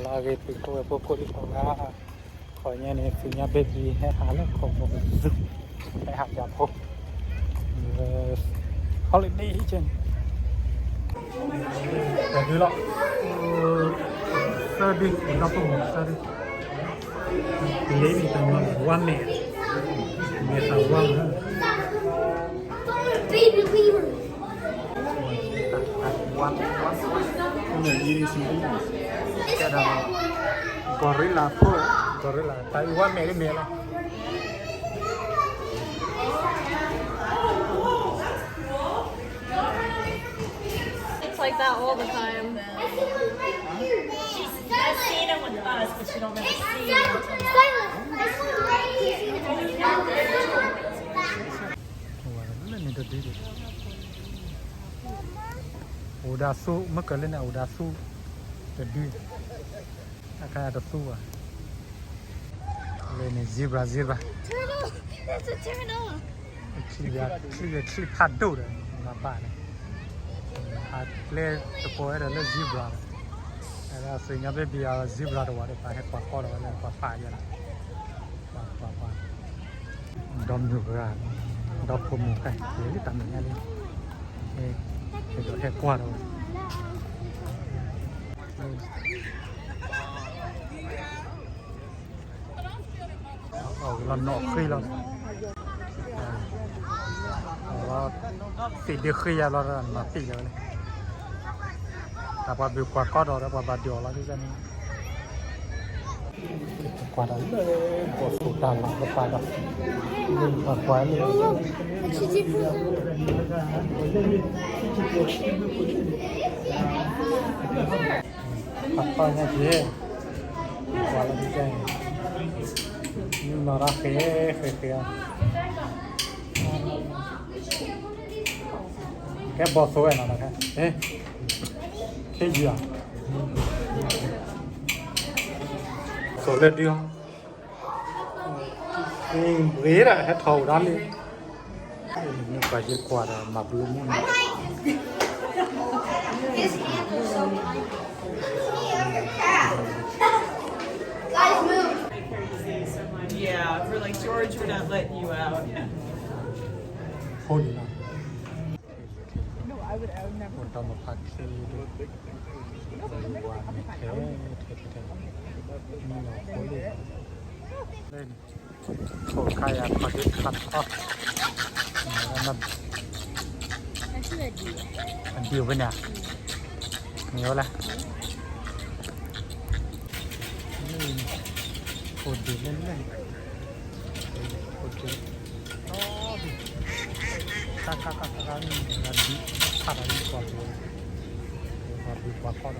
လၢအဂ့ၤ ပုၢ်ဝဲၢ်ဖိကိးဒံကိးဂၤ, ခီညါန့ၣ် သုညါ baby ဟဲဟးလၢ Komorebi Zoo, ဟဲဟးယၤဖိ holiday န့ၣ်, တဒုလီၤ, သၢဒု, ဒီဖိမိၢ်သၢဒု, လ့မ့ၢ်တမံၤ ဝါမဲာ်, မ့ၢ်သးဝါမ့ၢ် ကဲဒီး gorilla ဖိ, gorilla တၢ်အုၣ်ဝါမဲာ်လၢမဲာ်လီၤ. It's like that all the time. She's, I've seen it with us, but she don't ever see it. လၢန့ၣ်တဒု, အိၣ်ဒၣ်ဆူ မ့ၢ်ကလၢန့ၣ် အိၣ်ဒၣ်ဆူ တဒု, အခါတသူဘၣ်, လၢန့ၣ် zebra, zebra, turtle, that's a turtle. ချံ, ချံဖးဒိၣ်ဒီး မၤဘၣ်န့ၣ်, အပျဲတကိးဝဲဒီးလၢ zebra ဒီး, အဲၣ်ဒိးသ့ၣ်ညါ baby အ zebra တဝၤဒီး ပှၤဟဲကွၢ်ကီဒီးဝဲလၢပှၤပာ်ယဲလီၤ, ပှၤပှၤပှၤ ဒီမုၢ်ဂၤ, ဒီဖိမိၢ်ဂၤ လၢတၢ်မဲာ်ညါလံ, ဟဲကွၢ်ဒီးဝဲ အီၣ်လီၤနီၣ်ဃ့လီၤ, သ့ၣ်ဒ့ဃ့ယၤလီၤဒီး မၤပ့ၢ်လီၤဝဲလၢ, တၢ်ပှၤဘုးကွၢ်ကီဒီး ပှၤဘၣ်ဒိးအီၤလီၤဒ်န့ၣ်, ကွၢ်တၢ်လၢ ဘီၣ်သိၣ်တၢ်လီၢ်ကပၤဒီး လၢပှၤကွၢ်လၢ ပှၤဖီညါက့ၤ, ကွၢ်လီၤဒ်န့ၣ်, မ့ၢ်နီၢ်ရၣ်ဃဲ ဃဲဃဲဧါ, ကဲဘီၣ်သိၣ်ဝဲနီၤ, ခဲယုၢ်ဧါ, သိၣ်လၢဒုးအီၤ, ဂ့ၤဒၣ်ဟဲထီၣ်အိၣ်ဒၣ်လံ, မ့ၢ်ပှၤယကွၢ်ဒီးမၤဘျုးမုၢ်န့ၣ် Yeah, we're like, George, we're not letting you out. ဖိန့ၣ်လီၤ, အိၣ်ဒီးမၤဖးချ့ဒၣ်, ဝၤမ့ၢ်ထဲ ထဲထဲထဲ, မ့ၢ်လီၤဖိလံ, ခိၣ်ခါယၤခီၣ်ဒ့ခါထီၣ်, အဒံၣ်အိၣ်ဖဲန့ၣ်, မ့ၢ်ဝဲလဲၣ်, ခိၣ်ဒ့လဲၣ်လဲၣ်, ခိၣ်ဒ့, တၢ်ကၢ်ကၢ်ကၢ်ကၢ်န့ၣ် ဒ်ခါဒီးပှၤဘုး, ပှၤဘုးပှၤဖီၣ်ဒီး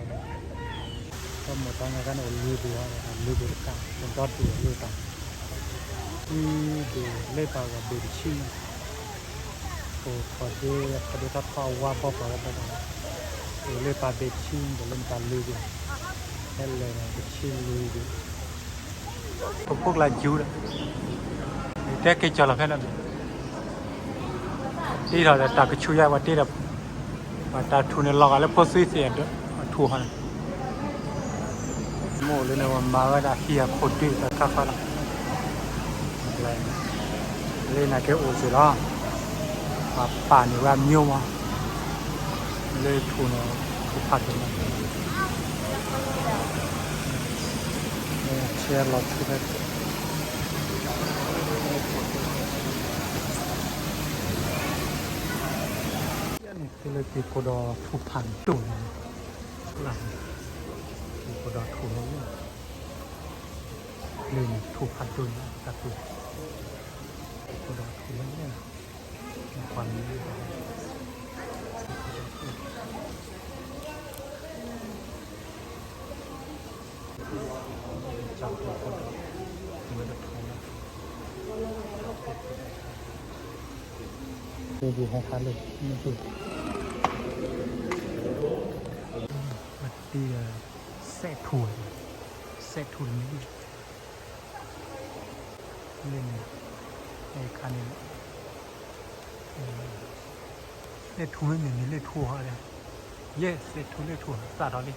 တၢ်မိၢ်တၢ်ညါကန့ၣ် အလုၢ်ဒံးအီၤ, အလုၢ်ဒံးတကး ပဒီဒံးအလုၢ်တၢ်, အံၤဒံးလၢပှၤဂၤဘ့ၣ်တဆံန့ၣ်, အိၣ်ခီၣ်ဒ့ ခီၣ်ဒ့ထီၣ်ထီၣ်အဝါဘီၣ်ပှၤဝဲဘၣ်ဒီး, အိၣ်လၢပှၤဘ့ၣ်တဆံဒီးလၢနတၢ်လုၢ်ဒံး, ဟဲလဲၤဒီးတဆံလုၢ်ဒံး, ပဖိကျါယူၤဒီး, တဲက့ၤကၠီလီၤဖဲလၢ တ့ထီၣ်ဒီးတၢ်ကဆူးယါ ပှၤတ့ဒီး, ပှၤတၢ်ထူၣ်န့ၣ်လီၤဂာ်လၢဖိသွံသ့ၣ်အထူၣ်ဟီန့ၣ်, မိၢ်လၢန့ၣ် ပှၤမၤဝဲဒၣ်ဟံၣ်အခိၣ်ဒုးတၢ်ခါခါလီၤ, လၢနၤက့အိၣ်စ့ၢ်လီၤ, ပှၤပာ်န့ၢ်ဝဲအမျိုးမး, လၢထူၣ်န့ၣ် ထူၣ်ဖးဒိၣ်န့ၣ်, ဆဲးလီၤထူၣ်ဖဲ န့ၣ် သုလၢက့ၤကိးဒီးထူၣ်ဖးဒိၣ်န့ၣ်, က့ၤကိးဒီးထူၣ်န့ၣ်, လၢန့ၣ်ထူၣ်ဖးဒိၣ်န့ၣ် တၢ်ပူၤ, က့ၤကိးဒီးထူၣ်န့ၣ်, ပှၤမံၤ မ့ၢ်တ့ဒီး စဲးထူ, စဲးထူတမံၤ, လၢန့ၣ်, အခါန့ၣ်, လၢထူမ့ၢ်မ့ၢ်မ့ၢ်လၢထူဟီဒီး, ယဲၢ် လၢထူလၢထူသၣ်ထီၣ်လံ, န့ၣ်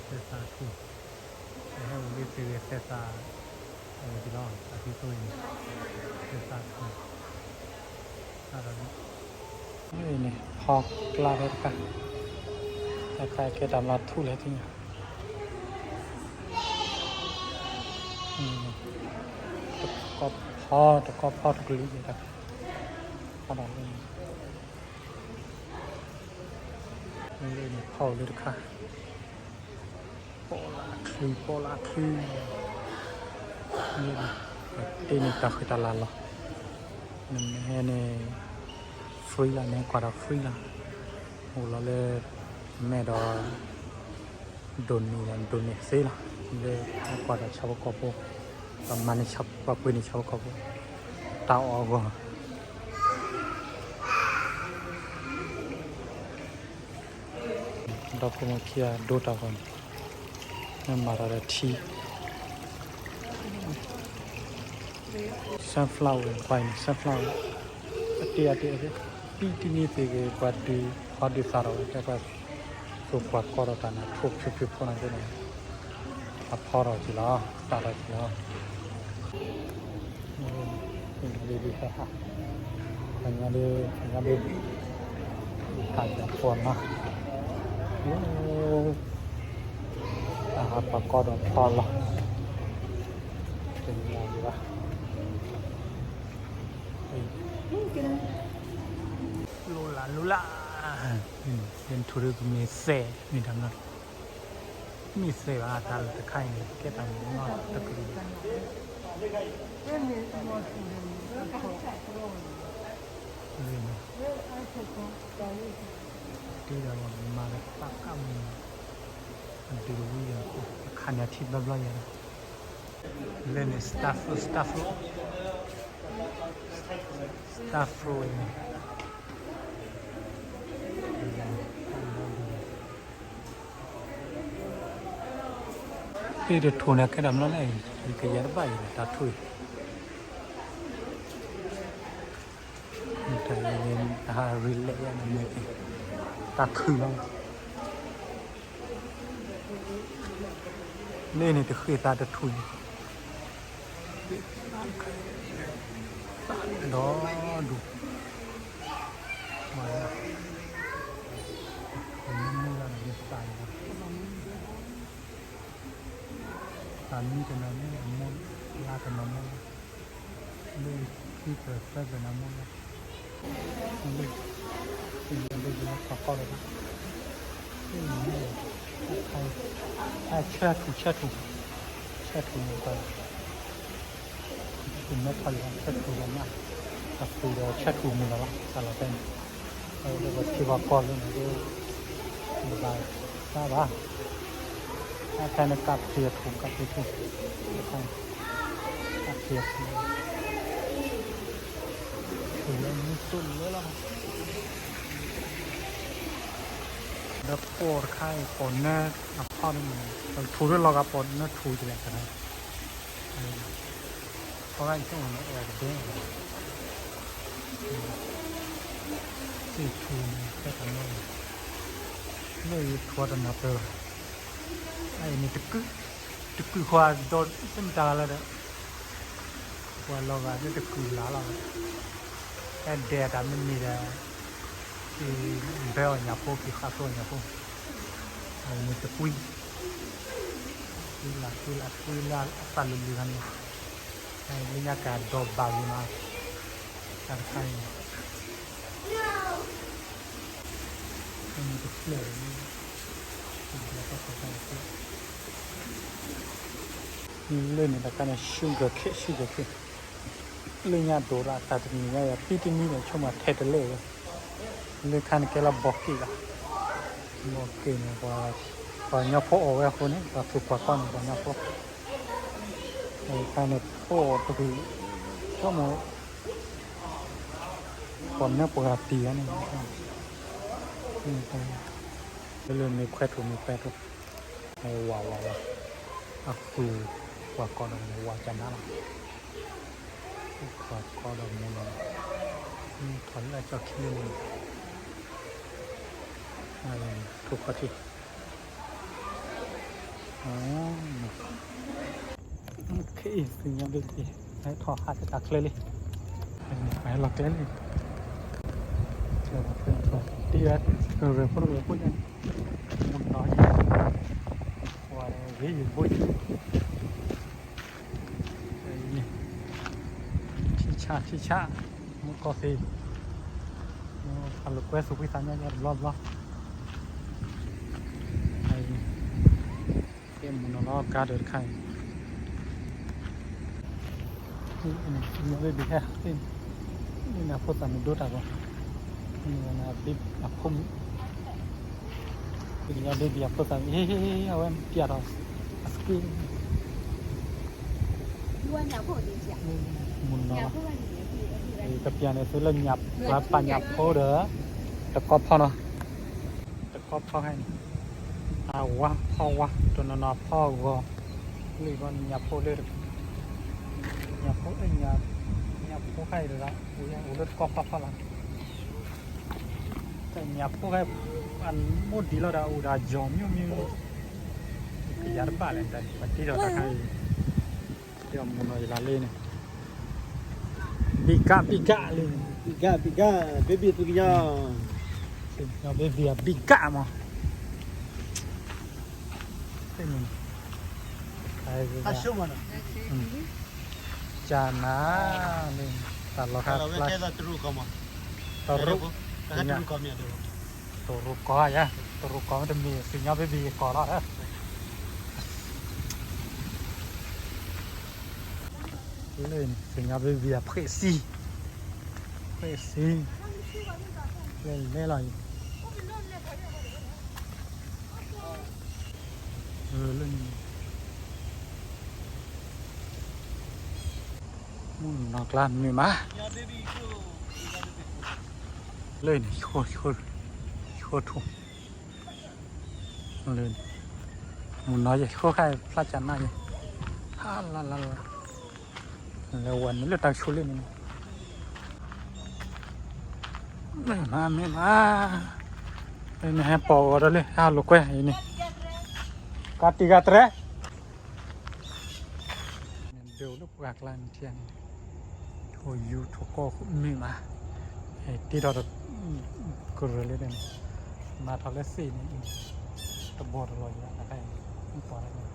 သဲစးထူၣ်, ဟဲအိၣ်လၢသ့ၣ်ဂ့ၤသဲစး, အဝဲဒ်လီၤ အဟံၣ်သိအံၤန့ၣ်, သဲစးထူၣ်, အံၤန့ၣ် ဖီကျါဖဲတခါ, တခါကဲတၢ်မျးထူၣ်လဲၣ်သ့ၣ်ညါ, တကီၢ်ဖီ တကီၢ်ဖီတကလုာ်ယဲၢ်တခါ, ဖီဒီးလၢ လၢန့ၣ်ဖီအိၣ်လၢတခါ, ပီၣ်လၢအချုး ပီၣ်လၢအချုး, တ့န့ၣ်တၢ်ဃံတၢ်လၤလီၤ, နမ့ၢ်ဟဲန့ၣ် free လီၤ နဟဲကွၢ်ဒီး free လီၤ, အိၣ်လီၤလၢ မဲာ်ဒီး ဒိးန့ၢ်ဒီး ဒိးန့ၢ်သ့လီၤ, လၢဟဲကွၢ်ဒီးဆၣ်ဖိကီၢ်ဖိ, ပှၤမၤန့ၢ်ဆၣ် ပှၤပှ့ၤန့ၢ်ဆၣ်ဖိကီၢ်ဖိ, တၢ်အီၣ်အဂီၢ် ဒီဖိမိၢ်ခံဂၤဒိတၢ်ဂီၤန့ၣ်, မၤတၢ်ဒီးထံ, sunflower ကွၢ်အံၤန့ၣ် sunflower, အတ့အတ့အတ့, ပံတနံၤသ့ၣ်ဂ့ၤ ပှၤဒုးဖီဒုးသးဒီးဝဲ တဲပှၤ သိၣ်ကွၢ်ကီဒီးတၢ်နၢ်ထိၣ်ဖျိဖျိဖိနၤက့န့ၣ်, အဖီထီၣ်က့ၤလီၤ သးထီၣ်က့ၤလီၤ. လံဒုးဟဲဟး, ခညါဒုး ခညါဒုး ဟးကၢၤဖီနီၤ, အဟးကွၢ်ကီဒီးဖီလီၤ, တနံၤအံၤဘၣ်, လိလၢ်လိလၢ်, ယထူၣ်ဒုးကမ့ၢ်သဲး မ့ၢ်တၢ်မနုၤ မ့ၢ်သဲးဘၣ် တၢ်လၢတခါအံၤန့ၣ် ကဲတၢ်မနုၤတကလုာ်, လၢန့ၣ်, တ့ဒီးမၤလၢသးကမုၢ်, အဒုးတဝံၤဒီး အခါန့ၣ်အထံဘျီဘျီယၤဒီး, လၢန့ၣ် star fruit, star fruit, star fruit န့ၣ် သ့ၣ်တထူၣ်န့ၣ် ကဲတၢ်မနုၤလဲၣ်, ယကယဲၢ်တဘၣ်အံၤန့ၣ် တၢ်ထူၣ်အံၤ, တၢ်အံၤန့ၣ် တၢ်ဟး relax ယၤန့ၣ် တၢ်ခုၣ်လီၤ. လၢန့ၣ်တဃ့သးတထူၣ်န့ၣ်, သးဒီဒူၣ်, မ့ၢ်လၢမုၢ်လၢ်န့ၣ် သးလီၤ, သးမံတနီၤမ့ၢ်လၢမိၢ်, လါတနီၤမိၢ်လၢ, လၢခံကသၢကနီၤမိၢ်လၢ လၢ, လၢယလၢထီၣ်ကီၢ်လၢၤဘၣ်, ဆၢထူၣ် ဆၢထူၣ်, ဆၢထူၣ်န့ၣ် ပမဲထီၣ်လၢဆၢထူၣ်ဒီးမး, အသူၣ်ဒီးဆၢထူၣ်မုၢ်လီၤလီၤ တၢ်လီၤတဲာ်န့ၣ်, လၢပထံပကီၢ်လၢန့ၣ်ဒ် တဘၣ်တၢ်ဘၣ်, အခါန့ၣ် ကးဖျ့ထူၣ် ကးဖျ့ထူၣ်, အခါန့ၣ် ကးဖျ့ထူၣ်, ထူၣ်လၢမုၢ်သိၣ်လၢလီၤ, ဒီးပိာ်တခါအံၤ ပိာ်နၢအဖီတမံၤ, ထူၣ်လၢလီၤဂာ်ပိာ်နၢထူၣ်ကလဲၣ်တခါ, ဖီဂၤအံၤဆိကမိၣ်န့ၣ် အဲၣ်တဘဲ, စ့ၢ်ထူၣ်န့ၣ် ဖဲတၢ်နီၤ, လၢယထူၣ်တနီၤတၢ်လီၤ, အအံၤန့ၣ် တကုၢ်ဃီဒီး တမ့ၢ်တၢ်ဂၤလၢဒီး ပှၤလီၤဂာ်လၢတကုၢ်လၢ်လီၤ, ဟဲဒဲးတၢ်မ့ၢ်မ့ၢ်ဒီး က့ၤဘဲအီၣ်ညၣ်ဖိ က့ၤဃးဖျိအီၣ်ညၣ်ဖိ, အဝဲန့ၣ်တကွံ, ကွံလၢ်ကွံလၢ်ကွံလၢ်အသးလၢာ်လၢာ်ခါန့ၣ်, လၢညါကဒီးဘၣ်ဝံၤမး, တၢ်တခါအံၤ တဖျၢၣ်, လၢန့ၣ်တခါန့ၣ် sugar cane, sugar cane, လၢညါဒိးလၢအတၢ်တနံၤညါယၤ ပံတနံၤန့ၣ် ဆိကမိၣ်ထဲတလဲၣ်ဝဲ, လၢခါန့ၣ်ကဲလၢဘီက့ၣ်လီၤ, ဘီက့ၣ်န့ၣ် ပှၤကညီဖိအီၣ်ဝဲအဃိန့ၣ် ပှၤသူၣ်ကွၢ်ကီန့ၣ် ပှၤကညီဖိ, အခါန့ၣ် ဖိအီၣ်တဂ့ၤ, ဆိကမိၣ် ပှၤမၢပှၤဂၤတံၢ်ဧါန့ၣ်, လၢလၢမ့ၢ်ခွဲးထူၣ်မ့ၢ်ခွဲးထူၣ်, ဝးဝးဝး, အသူၣ်ကွၢ်ကီဒီးမ့ၢ်ဝးကနါလီၤ, သူၣ်ကွၢ်ကီဒီးမ့ၢ်လီၤ, ထီၣ်လၢအကၠီၣ်ခံလၢန့ၣ်, ထိၣ်ခီၣ်ထံး, OK, သုညါဘ့ၣ်ဘ့ၣ် ဟဲထီၣ်ဟးတၢ်ကျဲလံ, ဟဲလီၤကျဲလံ, ကျဲလီၤကျဲလံ, တံၢ်ဝဲ ကရၢၢ်ဖိတရၢၢ်ဖိညါန့ၣ်, မူနီၤယဲ, ဝဲဂ့ၤယဘိယဲ, ထံဆးထံဆး, မူကီၢ်သ့, ဟးလိာ်ကွဲသူၣ်ဖှံသးညီယဲတဘျီဘျီ. ကဲမူနီၤလီၤကါဒီးတခါအံၤ, မ့ၢ်ဘ့ၣ်ဘံၣ်ဟဲ, မ့ၢ်နဖိသၣ်မ့ၢ်ဒိတၢ်ဂီၤ, မ့ၢ်နဘ့ၣ်ဘံၣ်အဖိမုၣ်, မ့ၢ်ဘ့ၣ်ဘံၣ်အဖိသၣ်မ့ၢ်, အဝဲပျဲထီၣ်အစက့, မူနီၤလီၤ, ကပျဲန့ၣ်သုလၢညၣ်ပှၤပာ်ညၣ်ဖိဒီး, တကီဖီနီၤ တကီဖီခါန့ၣ်, အဝါဖီဝါ တနီၤနီၤဖီဂီၤ, လၢညၣ်ဖိလၢ, ညၣ်ဖိ, ညၣ်ဖိခါအံၤဒီး, အိၣ်လၢတကီဖီဖီလီၤ, ညၣ်ဖိခါ, အမိၢ်ဒံးလီၤဒီးအိၣ်ဒီးယီၤမ့ၢ်မ့ၢ်, ကယၤတဘၣ်လဲၣ် ပတ့ထီၣ်တၢ်ခါအံၤ, မူနီၤယလၢလၢန့ၣ် ဘံၣ်ကး ဘံၣ်ကးလံ, ဘံၣ်ကး ဘံၣ်ကး ဘ့ၣ်ဘံၣ်သုကညီ, ဘ့ၣ်ဘံၣ်အဘံၣ်ကးမး, ကနၤလံ, တၢ်လီၤခါဖျါ, တရူး, တရူးကီၢ်ယါ, တရူးကီၢ်မ့တမ့ၢ် သုညါဘ့ၣ်ဘံၣ်ကီၢ်လီၤ. လၢန့ၣ် သုညါဘ့ၣ်ဘံၣ်အဖှဲးစံ, ဖှဲးစံ, လဲၤလဲၤလီၤအံၤ, လၢန့ၣ်, မူနီၤကျါမ့ၢ်မး, လၢန့ၣ်, ဆိထိ, လၢန့ၣ်, မူနီၤယဲ ဆိခါဖျါကနၣ်ယဲ, ဟါလၢလၢလၢ, လဲၤဝဲန့ၣ်လၢတၢ်ဆိလၢန့ၣ်, မ့ၢ်မး မ့ၢ်မး, နဟဲပိာ်ဂီၤဒီးလၢ ဟဲလိာ်ကွဲအံၤန့ၣ်, ကးတံၢ်ဂၤတရဲ ဒုးလၢပှၢ်ကျါန့ၣ်ထံၣ်န့ၣ်, ထိၣ်ယူၤထိၣ်ကီၢ်မ့ၢ်မး, တ့ထီၣ်ဒီး, ကရၢၢ်လၢန့ၣ်, မၤထီၣ်လၢသ့ၣ်န့ၣ်, တဘီတလီၤယၤတခါအံၤ, မ့ၢ်ပှၤလၢန့ၣ်,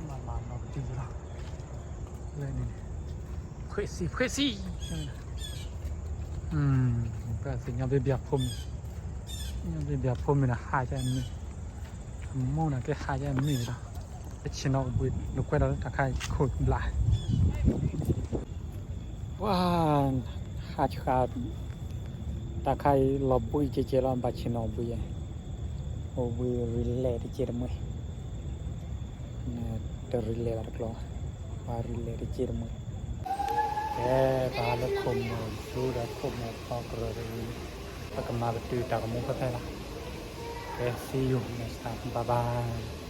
မၤမၤနီၤကတံၢ်လီၤ, လၢန့ၣ်န့ၣ်, ဖှဲးစံ ဖှဲးစံ, ပှၤသ့ၣ်ညါဘ့ၣ်ဘံၣ်အဖိမုၣ်, ညါဘ့ၣ်ဘံၣ်အဖိမုၣ်န့ၣ် ဟးယဲမ့ၢ်, အမိၢ်န့ၣ်ကဟးယဲမ့ၢ်ဒီး, ဆ့ၣ်နီၤအိၣ်ဘှံးလိာ်ကွဲဒီးလၢတၢ်ခါအံၤခိၣ်ဘျး, ပှၤ, ဟးဆှး, တၢ်ခါအံၤလီၤဘှံးကဲကဲလီၤ ဘၣ်ဆ့ၣ်နီၤအိၣ်ဘှံးယဲ, အိၣ်ဘှံးရံလဲၣ်တကဲတမှဲ, တရံလဲၣ်ဘၣ်တကျိၤ, ပှၤရံလဲၣ်တကဲတမှဲ, ကဲ, ပှၤလၢခိၣ်မိၢ်သူဒီးခိၣ်မိၢ်ဖီကရၢၢ်တအံၤ, ပကမၤပတုာ်တၢ်ကမူၤဖဲဖဲလီၤ, ကဲ, see you next time, bye bye.